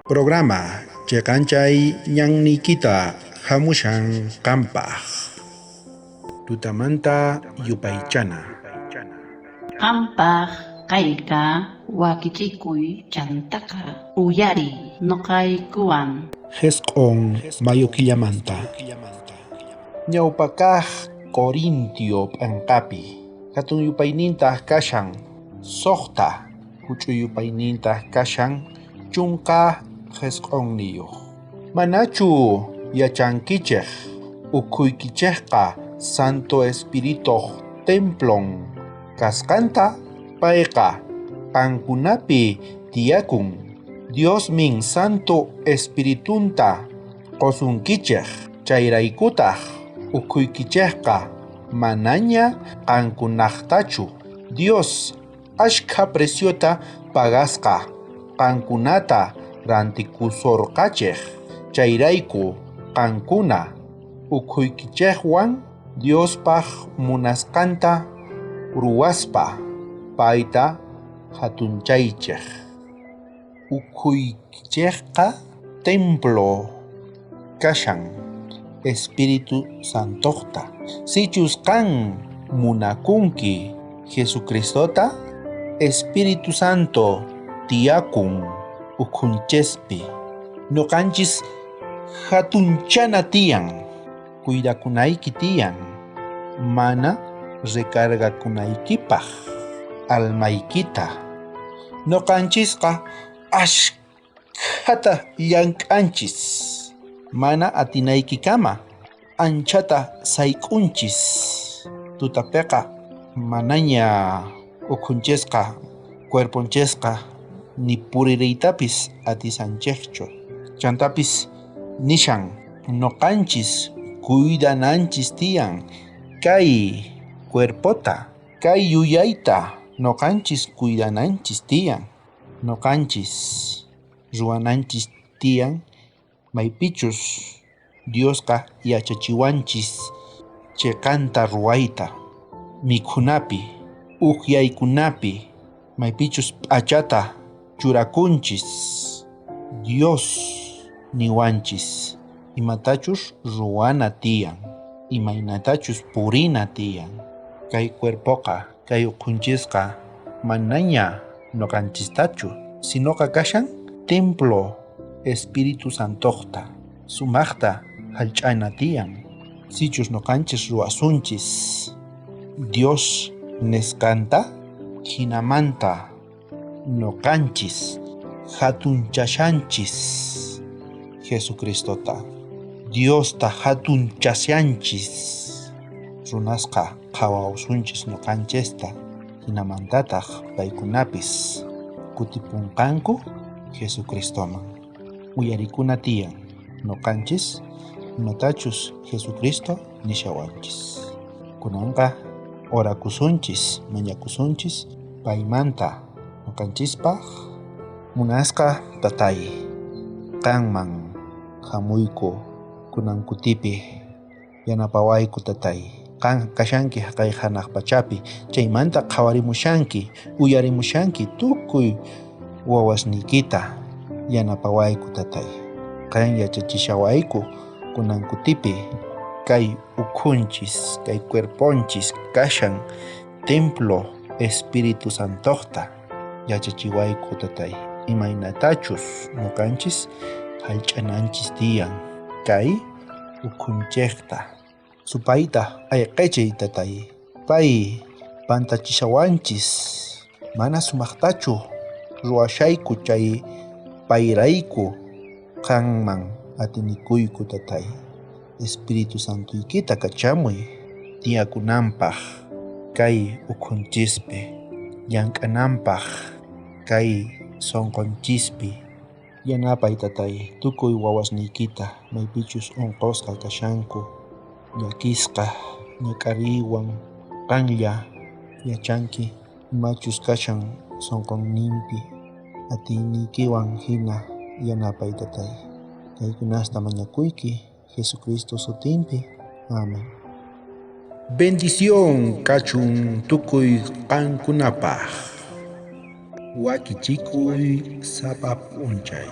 Programa cheqanchay ñanniykita hamushan qampaq. Tutamanta yupaychana. Qampaq kayqa wakichikuy chantaqa uyariy noqaykuwan. Jisq'on mayo killamanta. Ñawpa kaj Corintio p'anqapi hatun yupaynintaj kashan 6, juch'uy yupaynintaj kashan 19. Manachu yachankichej ukhuykichejqa Santo Espíritoj templon kasqanta? Payqa qankunapi tiyakun. Diosmin Santo Espiritunta qosunkichej, chayraykutaj ukhuykichejqa manaña qankunajtachu. Dios ashkha preciota pagasqa qankunata rantikusorqachej, chayrayku qankuna ukhuykichejwan Diospaj munasqanta ruwaspa payta jatunchaychej. Ukhuykichejqa templo kashan Espíritu Santojta. Sichus qan munakunki Jesucristota, Espíritu Santo tiyakun ukhunchespi. Noqanchis jatunchana tiyan, cuidakunayki tiyan, mana recargakunaykipaj almaykita. Noqanchisqa ashkhata llank'anchis, mana atinaykikama anchata sayk'unchis. Tutapiqa manaña ukhunchisqa, cuerponchisqa ni puririytapis atisanchejchu. Chantapis nishan noqanchis cuidananchis tiyan kay cuerpota, kay yuyayta noqanchis cuidananchis tiyan, noqanchis ruwananchis tiyan maypichus Diosqa yachachiwanchis cheqanta ruwayta, mikhunapi, ujyaykunapi, maypichus p'achata churakunchis. Dios niwanchis imatachus ruwana tiyan, imaynatachus purina tiyan. Kay cuerpoqa, kay ukhunchisqa manaña noqanchistachu, sinoqa kashan templo Espíritu Santojta, sumajta jallch'ana tiyan. Sichus noqanchis ruwasunchis Dios nisqanta, jinamanta noqanchis jatunchashanchis Jesucristota, Diosta jatunchashanchis. Runasqa qhawawsunchis noqanchista, jinamantataj paykunapis kutipunqanku Jesucristoman. Uyarikuna tiyan noqanchis imatachus Jesucristo nishawanchis. Kunanqa orakusunchis, mañakusunchis paymanta noqanchispaj. Munasqa Tatay, qanman jamuyku kunan kutipi, yanapawayku Tatay. Qan kashanki jaqay janaj pachapi, chaymanta qhawarimushanki, uyarimushanki tukuy wawasniykita, yanapawayku Tatay. Qan yachachishawayku kunan kutipi kay ukhunchis, kay cuerponchis kashan templo Espíritu Santojta, yachachiwayku Tatay, imaynatachus noqanchis jallch'ananchis tiyan kay ukhunchejta. Supayta ayqechiy Tatay, pay pantachishawanchis, mana sumajtachu ruwashayku chay payrayku qanman atinikuyku Tatay. Espíritu Santoykita kachamuy tiyakunanpaj kay ukhunchispi, llank'ananpaj kay sonqonchispi. Yanapay Tatay tukuy wawasniykita maypichus unqusqa kashanku, llakisqa, ñak'ariywan. Qanlla yachanki imachus kashan sonqonninpi, atiyniykiwan jina yanapay Tatay. Kaykunasta mañakuyki Jesucristo sutinpi. Amén. Bendición kachun tukuy qankunapaj. Wakichikuy sapa p'unchay.